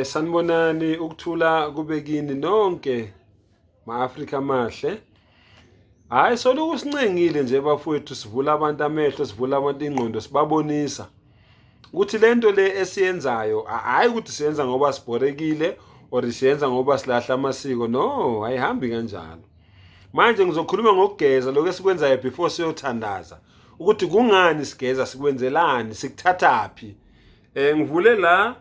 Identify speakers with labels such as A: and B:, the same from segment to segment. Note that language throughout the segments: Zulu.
A: Sanibonani, ukuthula kube kini nonke ma-Afrika amahle. Hhayi, soloku sincengile nje bafowethu, sivula abantu amehlo, sivula abantu ingqondo, sibabonisa ukuthi le nto le esiyenzayo, hhayi ukuthi siyenza ngoba sibhorekile or siyenza ngoba silahla amasiko. No, ayihambi kanjalo. Manje ngizokhuluma ngokugeza lokho esikwenzayo before siyothandaza, ukuthi kungani sigeza, sikwenzelani, sikuthathaphi. Ngivule la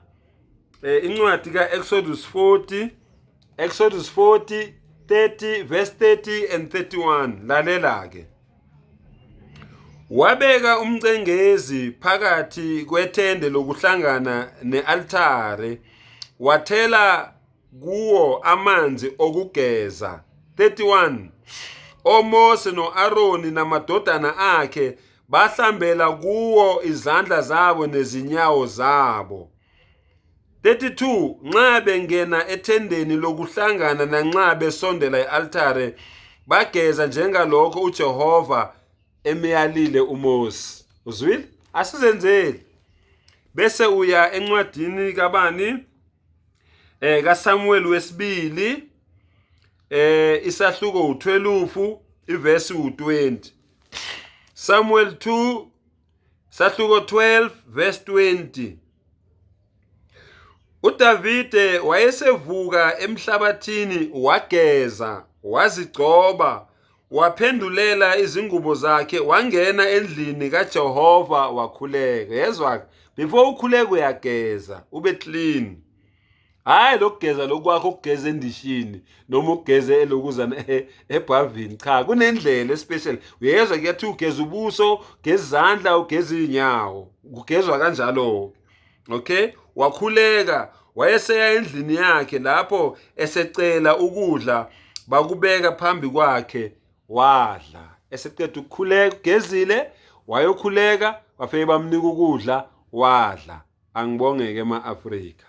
A: incwadi kaExodus 40, Exodus 40 30, verse 30 and 31. Lalela ke. Wabeka umcengezi phakathi kwethende lokuhlangana nealtare, wathela kuwo amanzi okugeza. 31 OMose noAroni namadodana akhe bahlambela kuwo izandla zabo nezinyawo zabo. 32 Nxa bengena ethendeni lokuhlangana nanxa besondela e-altare, bageza njengalokho uJehova emyalile uMose. Uzwile? Asizenzeli. Bese uya encwadini kabani? KaSamuel wesibili, isahluko u12, ivesi u20. Samuel 2, sahluko 12, verse 20. UDavide wayesevuka emhlabathini, wageza, wazigcoba, waphendulela izingubo zakhe, wangena endlini kaJehova, wakhuleka. Yezwa, before ukhuleka uyageza, ube clean. Hayi lokugeza lokwakho ukugeza endishini noma ukugeza elokuzana ebhavini, cha, kunendlela especial. Uyezwa, kuyathi ugeza ubuso, ugeza izandla, ugeza izinyawo, kugezwa kanjalo. Okay, wakhuleka, wayeseya endlini yakhe. Lapho esecela ukudla, bakubeka phambi kwakhe, wadla. Eseqeda ukukhuleka, ugezile, wayokhuleka, bafike bamnika ukudla, wadla. Angibongeke ema-Afrika.